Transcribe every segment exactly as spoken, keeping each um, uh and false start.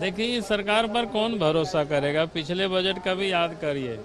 देखिए, सरकार पर कौन भरोसा करेगा? पिछले बजट का भी याद करिए,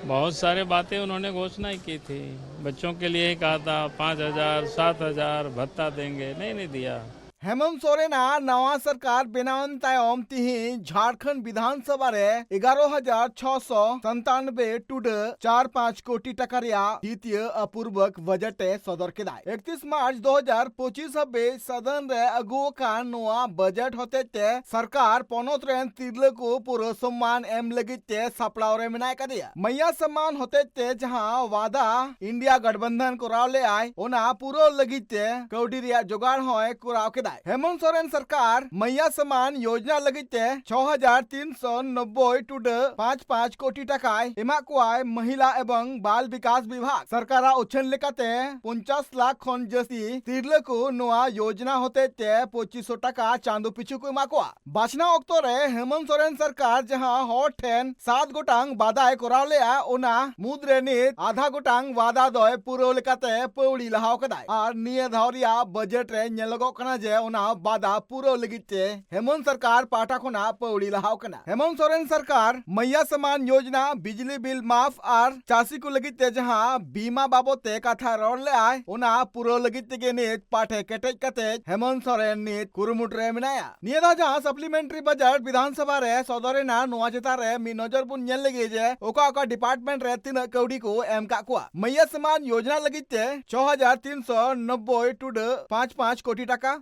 बहुत सारे बातें उन्होंने घोषणा ही की थी। बच्चों के लिए कहा था, पाँच हज़ार, सात हज़ार भत्ता देंगे, नहीं, नहीं दिया। ᱦᱮᱢᱚᱱᱛ ᱥᱚᱨᱮᱱᱟᱜ ᱱᱟᱣᱟ ᱥᱚᱨᱠᱟᱨ ᱵᱮᱱᱟᱣᱮᱱ ᱛᱟᱭᱚᱢ ᱛᱤᱦᱤᱧ ᱡᱷᱟᱲᱠᱷᱚᱸᱰ ᱵᱤᱫᱷᱟᱱ ᱥᱚᱵᱷᱟ ᱨᱮ ᱮᱜᱟᱨᱚ ᱦᱟᱡᱟᱨ ᱪᱷᱚᱥᱚ ᱥᱟᱱᱛᱟᱱᱵᱮ ᱴᱩᱰᱟᱹ ᱪᱟᱨ ᱯᱟᱸᱪ ᱠᱳᱴᱤ ᱴᱟᱠᱟ ᱨᱮᱭᱟᱜ ᱫᱤᱛᱤᱭᱚ ᱟᱯᱩᱨᱵᱚᱠ ᱵᱟᱡᱮᱴ ᱮ ᱥᱚᱫᱚᱨ ᱠᱮᱫᱟᱭ᱾ ᱮᱠᱛᱤᱥ ᱢᱟᱨᱪ ᱫᱩ ᱦᱟᱡᱟᱨ ᱯᱚᱸᱪᱤᱥ ᱦᱟᱹᱵᱤᱡ ᱥᱚᱫᱚᱱ ᱨᱮ ᱟᱹᱜᱩ ᱟᱠᱟᱱ ᱱᱚᱣᱟ ᱵᱟᱡᱮᱴ ᱦᱚᱛᱮᱡ ᱛᱮ ᱥᱚᱨᱠᱟᱨ ᱯᱚᱱᱚᱛ ᱨᱮᱱ ᱛᱤᱨᱞᱟᱹ ᱠᱚ ᱯᱩᱨᱟᱹ ᱥᱚᱢᱢᱟᱱ ᱮᱢ ᱞᱟᱹᱜᱤᱫ ᱛᱮ ᱥᱟᱯᱲᱟᱣ ᱨᱮ ᱢᱮᱱᱟᱭ ᱟᱠᱟᱫᱮᱭᱟ᱾ ᱢᱟᱭᱭᱟ ᱥᱚᱢᱢᱟᱱ ᱦᱚᱛᱮᱡ ᱛᱮ ᱡᱟᱦᱟᱸ ᱣᱟᱫᱟ ᱤᱱᱰᱤᱭᱟ ᱜᱟᱴᱵᱟᱱᱫᱷᱚᱱ ᱠᱚᱨᱟᱣ ᱞᱮᱫᱟᱭ, ᱚᱱᱟ ᱯᱩᱨᱟᱹᱣ ᱞᱟᱹᱜᱤᱫ ᱛᱮ ᱠᱟᱹᱣᱰᱤ ᱨᱮᱭᱟᱜ ᱡᱚᱜᱟᱲ ᱦᱚᱸᱭ ᱠᱚᱨᱟᱣ ᱠᱮᱫᱟᱭ᱾ ᱦᱮᱢᱚᱱᱛ ᱥᱚᱨᱮᱱ ᱥᱚᱨᱠᱟᱨ ᱢᱟᱭᱭᱟ ᱥᱚᱢᱢᱟᱱ ᱭᱳᱡᱱᱟ ᱞᱟᱹᱜᱤᱫ ᱛᱮ ᱪᱷᱚ ᱦᱟᱡᱟᱨ ᱛᱤᱱᱥᱚ ᱱᱚᱵᱵᱳᱭ ᱴᱩᱰᱟᱹ ᱯᱟᱸᱪ ᱯᱟᱸᱪ ᱠᱳᱴᱤ ᱴᱟᱠᱟᱭ ᱮᱢᱟᱜ ᱠᱚᱣᱟᱭ ᱢᱟᱦᱤᱞᱟ ᱮᱵᱚᱝ ᱵᱟᱞ ᱵᱤᱠᱟᱥ ᱵᱤᱵᱷᱟᱜᱽ᱾ ᱥᱚᱨᱠᱟᱨᱟᱜ ᱩᱪᱷᱟᱹᱱ ᱞᱮᱠᱟᱛᱮ ᱯᱚᱧᱪᱟᱥ ᱞᱟᱠᱷ ᱠᱷᱚᱱ ᱡᱟᱹᱥᱛᱤ ᱛᱤᱨᱞᱟᱹ ᱠᱚ ᱱᱚᱣᱟ ᱭᱳᱡᱱᱟ ᱦᱚᱛᱮᱡ ᱛᱮ ᱯᱚᱸᱪᱤᱥ ᱥᱚ ᱴᱟᱠᱟ ᱪᱟᱸᱫᱚ ᱯᱤᱪᱷᱩ ᱠᱚ ᱮᱢᱟ ᱠᱚᱣᱟ᱾ ᱵᱟᱪᱷᱱᱟᱣ ᱚᱠᱛᱚ ᱨᱮ ᱦᱮᱢᱚᱱᱛ ᱥᱚᱨᱮᱱ ᱥᱚᱨᱠᱟᱨ ᱡᱟᱦᱟᱸ ᱦᱚᱲ ᱴᱷᱮᱱ ᱥᱟᱛ ᱜᱚᱴᱟᱝ ᱵᱟᱫᱟᱭ ᱠᱚᱨᱟᱣ ᱞᱮᱫᱼᱟ, ᱚᱱᱟ ᱢᱩᱫᱽᱨᱮ ᱱᱤᱛ ᱟᱫᱷᱟ ᱜᱚᱴᱟᱝ ᱵᱟᱫᱟ ᱫᱚᱭ ᱯᱩᱨᱟᱹᱣ ᱞᱮᱠᱟᱛᱮ ᱯᱟᱹᱣᱲᱤ ᱞᱟᱦᱟᱣ ᱠᱟᱫᱟᱭ᱾ ᱟᱨ ᱱᱤᱭᱟᱹ ᱫᱷᱟᱣ ᱨᱮᱭᱟᱜ ᱵᱟᱡᱮᱴ ᱨᱮ ᱧᱮᱞᱚᱜᱚᱜ ᱠᱟᱱᱟ ᱡᱮ ᱚᱱᱟ ᱵᱟᱫᱟ ᱯᱩᱨᱟᱹᱣ ᱞᱟᱹᱜᱤᱫ ᱛᱮ ᱦᱮᱢᱚᱱᱛ ᱥᱚᱨᱠᱟᱨ ᱯᱟᱦᱴᱟ ᱠᱷᱚᱱᱟᱜ ᱯᱟᱹᱣᱲᱤ ᱞᱟᱦᱟᱣ ᱠᱟᱱᱟ᱾ ᱦᱮᱢᱚᱱᱛ ᱥᱚᱨᱮᱱ ᱥᱚᱨᱠᱟᱨ ᱢᱟᱭᱭᱟ ᱥᱚᱢᱢᱟᱱ ᱭᱳᱡᱱᱟ, ᱵᱤᱡᱽᱞᱤ ᱵᱤᱞ ᱢᱟᱯ ᱟᱨ ᱪᱟᱹᱥᱤ ᱠᱚ ᱞᱟᱹᱜᱤᱫ ᱛᱮ ᱡᱟᱦᱟᱸ ᱵᱤᱢᱟ ᱵᱟᱵᱚᱫ ᱛᱮ ᱠᱟᱛᱷᱟ ᱨᱚᱲ ᱞᱮᱫᱼᱟᱭ, ᱚᱱᱟ ᱯᱩᱨᱟᱹᱣ ᱞᱟᱹᱜᱤᱫ ᱛᱮᱜᱮ ᱱᱤᱛ ᱯᱟᱴᱷᱮ ᱠᱮᱴᱮᱡ ᱠᱟᱛᱮ ᱦᱮᱢᱚᱱᱛ ᱥᱚᱨᱮᱱ ᱱᱤᱛ ᱠᱩᱨᱩᱢᱩᱴᱩ ᱨᱮ ᱢᱮᱱᱟᱭᱟ᱾ ᱱᱤᱭᱟᱹ ᱫᱷᱟᱣ ᱡᱟᱦᱟᱸ ᱥᱟᱯᱞᱤᱢᱮᱱᱴᱟᱨᱤ ᱵᱟᱡᱮᱴ ᱵᱤᱫᱷᱟᱱ ᱥᱚᱵᱷᱟ ᱨᱮ ᱥᱚᱫᱚᱨ ᱮᱱᱟ, ᱱᱚᱣᱟ ᱪᱮᱛᱟᱱ ᱨᱮ ᱢᱤᱫ ᱱᱚᱡᱚᱨ ᱵᱚᱱ ᱧᱮᱞ ᱞᱮᱜᱮ ᱡᱮ ᱚᱠᱟ ᱚᱠᱟ ᱰᱤᱯᱟᱨᱴᱢᱮᱱᱴ ᱨᱮ ᱛᱤᱱᱟᱹᱜ ᱠᱟᱹᱣᱰᱤ ᱠᱚ ᱮᱢ ᱠᱟᱜ ᱠᱚᱣᱟ᱾ ᱢᱟᱭᱭᱟ ᱥᱚᱢᱢᱟᱱ ᱭᱳᱡᱱᱟ ᱞᱟᱹᱜᱤᱫ ᱛᱮ ᱪᱷᱚ ᱦᱟᱡᱟᱨ ᱛᱤᱱᱥᱚ ᱱᱚᱵᱵᱳᱭ ᱴᱩᱰᱟᱹ ᱯᱟᱸᱪ ᱯᱟᱸᱪ ᱠᱳᱴᱤ ᱴᱟᱠᱟ,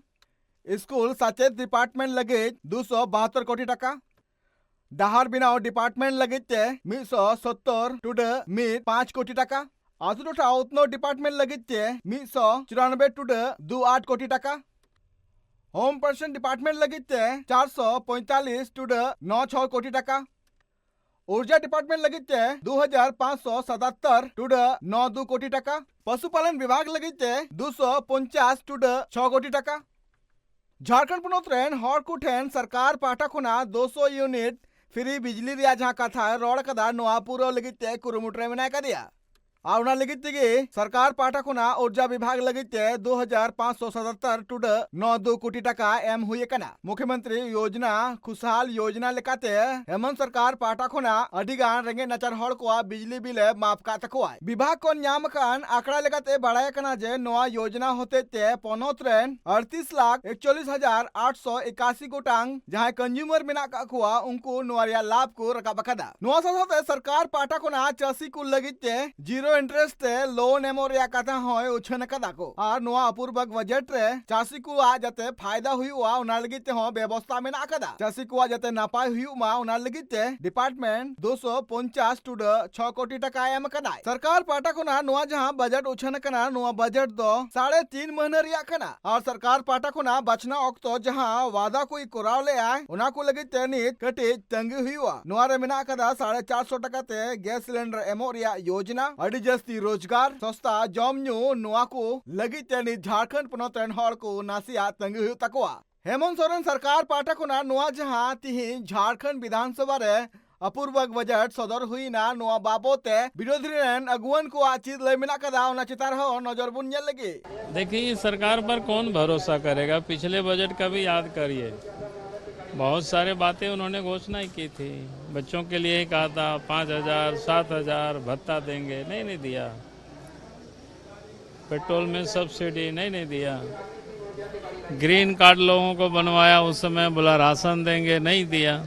ᱥᱠᱩᱞ ᱥᱟᱪᱮᱫ ᱰᱤᱯᱟᱨᱴᱢᱮᱱᱴ ᱞᱟᱹᱜᱤᱫ ᱫᱩᱥᱚ ᱵᱟᱦᱟᱛᱛᱚᱨ ᱠᱳᱴᱤ ᱴᱟᱠᱟ, ᱰᱟᱦᱟᱨ ᱵᱮᱱᱟᱣ ᱰᱤᱯᱟᱨᱴᱢᱮᱱᱴ ᱞᱟᱹᱜᱤᱫ ᱛᱮ ᱢᱤᱫᱥᱚ ᱥᱚᱛᱛᱚᱨ ᱴᱩᱰᱟᱹ ᱢᱤᱫ ᱯᱟᱸᱪ ᱠᱳᱴᱤ ᱴᱟᱠᱟ, ᱟᱛᱳ ᱴᱚᱴᱷᱟ ᱩᱛᱱᱟᱹᱣ ᱰᱤᱯᱟᱨᱴᱢᱮᱱᱴ ᱞᱟᱹᱜᱤᱫ ᱛᱮ ᱢᱤᱫᱥᱚ ᱪᱩᱨᱟᱱᱚᱵᱵᱳᱭ ᱴᱩᱰᱟᱹ ᱫᱩ ᱟᱴ ᱠᱳᱴᱤ ᱴᱟᱠᱟ, ᱦᱳᱢ ᱯᱨᱚᱥᱟᱥᱚᱱ ᱰᱤᱯᱟᱨᱴᱢᱮᱱᱴ ᱞᱟᱹᱜᱤᱫ ᱛᱮ ᱪᱟᱨᱥᱚ ᱯᱚᱸᱭᱛᱟᱞᱞᱤᱥ ᱴᱩᱰᱟᱹ ᱱᱚ ᱪᱷᱚᱭ ᱠᱳᱴᱤ ᱴᱟᱠᱟ, ᱩᱨᱡᱟ ᱰᱤᱯᱟᱨᱴᱢᱮᱱᱴ ᱞᱟᱹᱜᱤᱫ ᱛᱮ ᱫᱩ ᱦᱟᱡᱟᱨ ᱯᱟᱸᱪᱥᱚ ᱥᱟᱛᱟᱛᱛᱚᱨ ᱴᱩᱰᱟᱹ ᱱᱚ ᱫᱩ ᱠᱳᱴᱤ ᱴᱟᱠᱟ, ᱯᱚᱥᱩᱯᱟᱞᱚᱱ ᱵᱤᱵᱷᱟᱜᱽ ᱞᱟᱹᱜᱤᱫ ᱛᱮ ᱫᱩᱥᱚ ᱯᱚᱧᱪᱟᱥ ᱴᱩᱰᱟᱹ ᱪᱷᱚ ᱠᱳᱴᱤ ᱴᱟᱠᱟ᱾ ᱡᱷᱟᱲᱠᱷᱚᱸᱰ ᱯᱚᱱᱚᱛ ᱨᱮᱱ ᱦᱚᱲ ᱠᱚᱴᱷᱮᱱ ᱥᱚᱨᱠᱟᱨ ᱯᱟᱦᱴᱟ ᱠᱷᱚᱱᱟᱜ ᱫᱩᱥᱚ ᱭᱩᱱᱤᱴ ᱯᱷᱨᱤ ᱵᱤᱡᱽᱞᱤ ᱨᱮᱭᱟᱜ ᱡᱟᱦᱟᱸ ᱠᱟᱛᱷᱟᱭ ᱨᱚᱲ ᱟᱠᱟᱫᱟ, ᱱᱚᱣᱟ ᱯᱩᱨᱟᱹᱣ ᱞᱟᱹᱜᱤᱫ ᱛᱮ ᱠᱩᱨᱩᱢᱩᱴᱩ ᱨᱮ ᱢᱮᱱᱟᱭ ᱟᱠᱟᱫᱮᱭᱟ᱾ ᱟᱨ ᱚᱱᱟ ᱞᱟᱹᱜᱤᱫ ᱛᱮᱜᱮ ᱥᱚᱨᱠᱟᱨ ᱯᱟᱦᱴᱟ ᱠᱷᱚᱱᱟᱜ ᱩᱨᱡᱟ ᱵᱤᱵᱷᱟᱜᱽ ᱞᱟᱹᱜᱤᱫ ᱛᱮ ᱫᱩ ᱦᱟᱡᱟᱨ ᱯᱟᱸᱪᱥᱚ ᱥᱟᱛᱟᱛᱛᱚᱨ ᱴᱩᱰᱟᱹᱜ ᱱᱚ ᱫᱩ ᱠᱳᱴᱤ ᱴᱟᱠᱟ ᱮᱢ ᱦᱩᱭ ᱟᱠᱟᱱᱟ᱾ ᱢᱩᱠᱷᱭᱚᱢᱚᱱᱛᱨᱤ ᱭᱳᱡᱽᱱᱟ ᱠᱷᱩᱥᱦᱟᱞ ᱭᱳᱡᱽᱱᱟ ᱞᱮᱠᱟᱛᱮ ᱦᱮᱢᱚᱱᱛ ᱥᱚᱨᱠᱟᱨ ᱯᱟᱦᱴᱟ ᱠᱷᱚᱱᱟᱜ ᱟᱹᱰᱤ ᱜᱟᱱ ᱨᱮᱸᱜᱮᱡ ᱱᱟᱪᱟᱨ ᱦᱚᱲ ᱠᱚᱣᱟᱜ ᱵᱤᱡᱽᱞᱤ ᱵᱤᱞ ᱮ ᱢᱟᱯ ᱠᱟᱜ ᱛᱟᱠᱚᱣᱟᱭ᱾ ᱵᱤᱵᱷᱟᱜᱽ ᱠᱷᱚᱱ ᱧᱟᱢ ᱟᱠᱟᱱ ᱟᱸᱠᱲᱟ ᱞᱮᱠᱟᱛᱮ ᱵᱟᱲᱟᱭ ᱟᱠᱟᱱᱟ ᱡᱮ ᱱᱚᱣᱟ ᱭᱳᱡᱽᱱᱟ ᱦᱚᱛᱮᱡ ᱛᱮ ᱯᱚᱱᱚᱛ ᱨᱮᱱ ᱟᱴᱛᱨᱤᱥ ᱞᱟᱠᱷ ᱮᱠᱪᱚᱞᱞᱤᱥ ᱦᱟᱡᱟᱨ ᱟᱴᱥᱚ ᱮᱠᱟᱥᱤ ᱜᱚᱴᱟᱝ ᱡᱟᱦᱟᱸᱭ ᱠᱚᱱᱡᱩᱢᱟᱨ ᱢᱮᱱᱟᱜ ᱠᱟᱜ ᱠᱚᱣᱟ, ᱩᱱᱠᱩ ᱱᱚᱣᱟ ᱨᱮᱭᱟᱜ ᱞᱟᱵᱷ ᱠᱚ ᱨᱟᱠᱟᱵ ᱟᱠᱟᱫᱟ᱾ ᱱᱚᱣᱟ ᱥᱟᱶ ᱥᱟᱶᱛᱮ ᱥᱚᱨᱠᱟᱨ ᱯᱟᱦᱴᱟ ᱠᱷᱚᱱᱟᱜ ᱪᱟᱹᱥᱤ ᱠᱚ ᱞᱟᱹᱜᱤᱫ ᱛᱮ ᱡᱤᱨᱳ ᱤᱱᱴᱟᱨᱮᱥᱴ ᱛᱮ ᱞᱳᱱ ᱮᱢᱚᱜ ᱨᱮᱭᱟᱜ ᱠᱟᱛᱷᱟ ᱦᱚᱸᱭ ᱩᱪᱷᱟᱹᱱ ᱟᱠᱟᱫᱟ ᱠᱚ᱾ ᱟᱨ ᱱᱚᱣᱟ ᱚᱯᱩᱨᱵᱟᱠ ᱵᱟᱡᱮᱴ ᱨᱮ ᱪᱟᱹᱥᱤ ᱠᱚᱣᱟᱜ ᱡᱟᱛᱮ ᱯᱷᱟᱭᱫᱟ ᱦᱩᱭᱩᱜᱼᱟ, ᱚᱱᱟ ᱞᱟᱹᱜᱤᱫ ᱛᱮᱦᱚᱸ ᱵᱮᱵᱚᱥᱛᱟ ᱢᱮᱱᱟᱜ ᱟᱠᱟᱫᱟ᱾ ᱪᱟᱹᱥᱤ ᱠᱚᱣᱟᱜ ᱡᱟᱛᱮ ᱱᱟᱯᱟᱭ ᱦᱩᱭᱩᱜ ᱢᱟ, ᱚᱱᱟ ᱞᱟᱹᱜᱤᱫ ᱛᱮ ᱰᱤᱯᱟᱨᱴᱢᱮᱱᱴ ᱫᱩᱥᱚ ᱯᱚᱧᱪᱟᱥ ᱴᱩᱰᱟᱹᱜ ᱪᱷᱚ ᱠᱳᱴᱤ ᱴᱟᱠᱟ ᱮᱢ ᱟᱠᱟᱫᱟᱭ᱾ ᱥᱚᱨᱠᱟᱨ ᱯᱟᱦᱴᱟ ᱠᱷᱚᱱᱟᱜ ᱱᱚᱣᱟ ᱡᱟᱦᱟᱸ ᱵᱟᱡᱮᱴ ᱩᱪᱷᱟᱹᱱ ᱟᱠᱟᱱᱟ, ᱱᱚᱣᱟ ᱵᱟᱡᱮᱴ ᱫᱚ ᱥᱟᱲᱮ ᱛᱤᱱ ᱢᱟᱹᱦᱱᱟᱹ ᱨᱮᱭᱟᱜ ᱠᱟᱱᱟ᱾ ᱟᱨ ᱥᱚᱨᱠᱟᱨ ᱯᱟᱦᱴᱟ ᱠᱷᱚᱱᱟᱜ ᱵᱟᱪᱷᱱᱟᱣ ᱚᱠᱛᱚ ᱡᱟᱦᱟᱸ ᱣᱟᱫᱟ ᱠᱚᱭ ᱠᱚᱨᱟᱣ ᱞᱮᱜᱼᱟᱭ, ᱚᱱᱟ ᱠᱚ ᱞᱟᱹᱜᱤᱫ ᱛᱮ ᱱᱤᱛ ᱠᱟᱹᱴᱤᱡ ᱛᱟᱺᱜᱤ ᱦᱩᱭᱩᱜᱼᱟ᱾ ᱱᱚᱣᱟ ᱨᱮ ᱢᱮᱱᱟᱜ ᱟᱠᱟᱫᱟ ᱥᱟᱲᱮ ᱪᱟᱨᱥᱚ ᱴᱟᱠᱟ ᱛᱮ ᱜᱮᱥ ᱥᱤᱞᱤᱱᱰᱟᱨ ᱮᱢᱚᱜ ᱨᱮᱭᱟᱜ ᱭᱳᱡᱽᱱᱟ, ᱟᱹᱰᱤ ᱡᱟᱹᱥᱛᱤ ᱨᱳᱡᱽᱜᱟᱨ, ᱥᱚᱥᱛᱟ ᱡᱚᱢ ᱧᱩ, ᱱᱚᱣᱟ ᱠᱚ ᱞᱟᱹᱜᱤᱫ ᱛᱮ ᱱᱤᱛ ᱡᱷᱟᱲᱠᱷᱚᱸᱰ ᱯᱚᱱᱚᱛ ᱨᱮᱱ ᱦᱚᱲ ᱠᱚ ᱱᱟᱥᱮᱭᱟᱜ ᱛᱟᱺᱜᱤ ᱦᱩᱭᱩᱜ ᱛᱟᱠᱚᱣᱟ᱾ ᱦᱮᱢᱚᱱᱛ ᱥᱚᱨᱮᱱ ᱥᱚᱨᱠᱟᱨ ᱯᱟᱦᱴᱟ ᱠᱷᱚᱱᱟᱜ ᱱᱚᱣᱟ ᱡᱟᱦᱟᱸ ᱛᱤᱦᱤᱧ ᱡᱷᱟᱲᱠᱷᱚᱸᱰ ᱵᱤᱫᱷᱟᱱ ᱥᱚᱵᱷᱟ ᱨᱮ ᱚᱯᱩᱨᱵᱟᱠ ᱵᱟᱡᱮᱴ ᱥᱚᱫᱚᱨ ᱦᱩᱭᱱᱟ, ᱱᱚᱣᱟ ᱵᱟᱵᱚᱛ ᱛᱮ ᱵᱤᱨᱳᱫᱷᱤ ᱨᱮᱱ ᱟᱹᱜᱩᱣᱟᱹᱱ ᱠᱚᱣᱟᱜ ᱪᱮᱫ ᱞᱟᱹᱭ ᱢᱮᱱᱟᱜ ᱠᱟᱫᱟ, ᱚᱱᱟ ᱪᱮᱛᱟᱱ ᱨᱮᱦᱚᱸ ᱱᱚᱡᱚᱨ ᱵᱚᱱ ᱧᱮᱞ ᱞᱮᱜᱮ᱾ देखिए, सरकार पर कौन भरोसा करेगा? पिछले बजट का भी याद करिए, बहुत सारे बातें उन्होंने घोषणा ही की थी। बच्चों के लिए ही कहा था, पाँच हजार, सात हजार भत्ता देंगे, नहीं, नहीं दिया। पेट्रोल में सब्सिडी, नहीं, नहीं दिया। ग्रीन कार्ड लोगों को बनवाया, उस समय बोला राशन देंगे, नहीं दिया।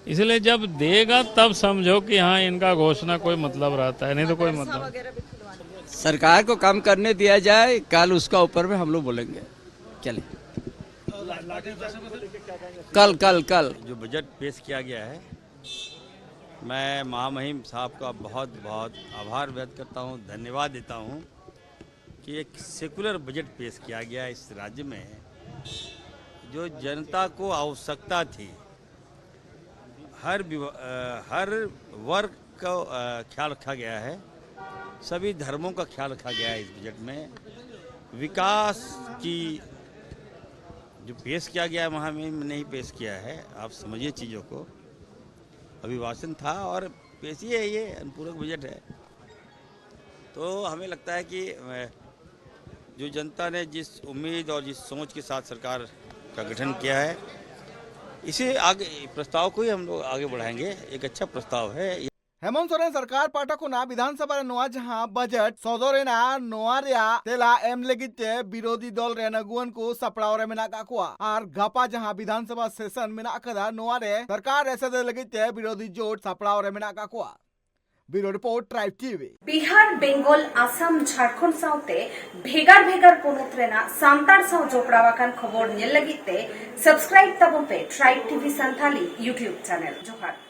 इसलिए जब देगा तब समझो कि हाँ, इनका घोषणा कोई मतलब रहता है, नहीं तो कोई मतलब। सरकार को काम करने दिया जाए, कल उसका ऊपर में हम लोग बोलेंगे। चलिए, कल कल कल जो बजट पेश किया गया है, मैं महामहिम साहब का बहुत बहुत आभार व्यक्त करता हूँ, धन्यवाद देता हूँ कि एक सेकुलर बजट पेश किया गया है इस राज्य में। जो जनता को आवश्यकता थी, हर विव- अ, हर वर्ग का अ, ख्याल रखा गया है, सभी धर्मों का ख्याल रखा गया है इस बजट में। विकास की जो पेश किया गया है, महामहिम ने ही पेश किया है। आप समझिए चीज़ों को, अभिभाषण था और पेशी है, ये अनुपूरक बजट है। तो हमें लगता है कि अ, जो जनता ने जिस उम्मीद और जिस सोच के साथ सरकार का गठन किया है, इसे आगे, प्रस्ताव को ही हम लोग आगे बढ़ाएंगे। एक अच्छा प्रस्ताव है। ᱦᱮᱢᱚᱱᱛ ᱥᱚᱨᱮᱱ ᱥᱚᱨᱠᱟᱨ ᱯᱟᱦᱴᱟ ᱠᱷᱚᱱᱟᱜ ᱵᱤᱫᱷᱟᱱ ᱥᱚᱵᱷᱟ ᱨᱮ ᱱᱚᱣᱟ ᱡᱟᱦᱟᱸ ᱵᱟᱡᱮᱴ ᱥᱚᱫᱚᱨ ᱮᱱᱟ, ᱱᱚᱣᱟ ᱨᱮᱭᱟᱜ ᱛᱮᱞᱟ ᱮᱢ ᱞᱟᱹᱜᱤᱫ ᱛᱮ ᱵᱤᱨᱳᱫᱷᱤ ᱫᱚᱞ ᱨᱮᱱ ᱟᱹᱜᱩᱣᱟᱹᱱ ᱠᱚ ᱥᱟᱯᱲᱟᱣ ᱨᱮ ᱢᱮᱱᱟᱜ ᱟᱠᱟᱫ ᱠᱚᱣᱟ᱾ ᱟᱨ ᱜᱟᱯᱟ ᱡᱟᱦᱟᱸ ᱵᱤᱫᱷᱟᱱ ᱥᱚᱵᱷᱟ ᱥᱮᱥᱚᱱ ᱢᱮᱱᱟᱜ ᱟᱠᱟᱫᱟ, ᱱᱚᱣᱟ ᱨᱮ ᱥᱚᱨᱠᱟᱨ ᱨᱮ ᱥᱮᱞᱮᱫ ᱞᱟᱹᱜᱤᱫ ᱛᱮ ᱵᱤᱨᱳᱫᱷᱤ ᱡᱳᱴ ᱥᱟᱯᱲᱟᱣ ᱨᱮ ᱢᱮᱱᱟᱜ ᱟᱠᱟᱫ ᱠᱚᱣᱟ᱾ Bureau report, tribe TV. Bihar, Bengal, Assam, Jharkhand ᱥᱟᱶᱛᱮ ᱵᱷᱮᱜᱟᱨ ᱵᱷᱮᱜᱟᱨ ᱯᱚᱱᱚᱛ ᱨᱮᱱᱟᱜ ᱥᱟᱱᱛᱟᱲ ᱥᱟᱶ ᱡᱚᱯᱲᱟᱣ ᱟᱠᱟᱱ ᱠᱷᱚᱵᱚᱨ ᱧᱮᱞ ᱞᱟᱹᱜᱤᱫ ᱛᱮ ᱥᱟᱵᱥᱠᱨᱟᱭᱤᱵ ᱛᱟᱵᱚᱱ ᱯᱮ Tribe TV Santali YouTube channel. ᱡᱚᱦᱟᱨ᱾